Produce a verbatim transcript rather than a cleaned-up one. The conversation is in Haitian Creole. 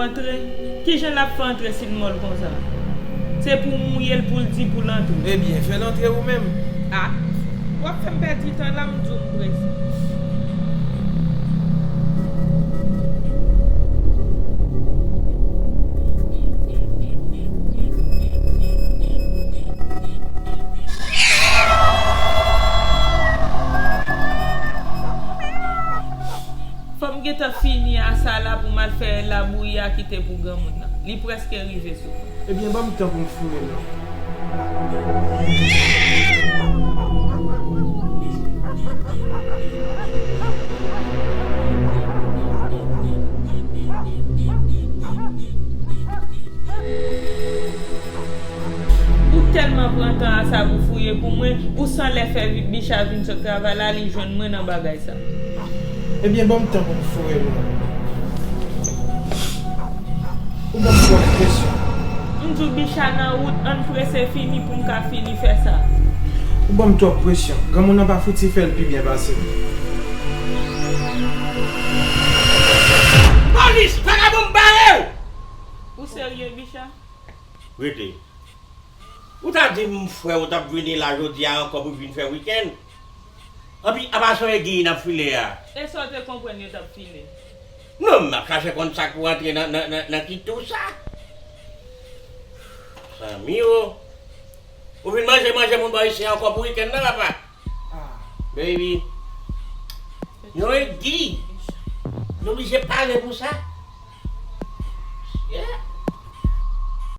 Antre? Kijan l ap fè antre si l mòl konsa? Se pou w mouye l pou l di pou l antre. Ebyen, fè l antre ou menm. A, w ap fè m pèdi tan la, m di w m prese. Fò m gentan fini a sa la pou m al fè labouyi a ki te pou granmoun nan. Li prèske rive sou mwen. Ebyen, ban m tan pou m foure l non. Ou tèlman pran tan a sa pou fouye pou mwen, ou san lè fè Bicha vin sot travay la, li jwenn mwen nan bagay sa. Ebyen, ban m tan pou m foure l non. Ou ban m twòp presyon. M di w Bicha nan wout, ann prese fini pou m ka fini fè sa. Ou ban m twòp presyon. Granmoun nan pa fouti fè l pi byen pase m. Polis! Vagabon, m bare w! Ou serye, Bicha? Rete. Ou ta di m frè w t ap vini la jodi a ankò pou vin fè wikenn? Anpi, apa se yon egi n ap file a? E sa w te konprann yo t ap file? Non, m ap chache konn sa k pou antre nan, nan, nan, nan ki tou sa. Zanmi o. Ou vin manje, manje moun bò isi ankò pou wikenn nan, papa? Baby. Yon egi. Nou oblije pale pou sa.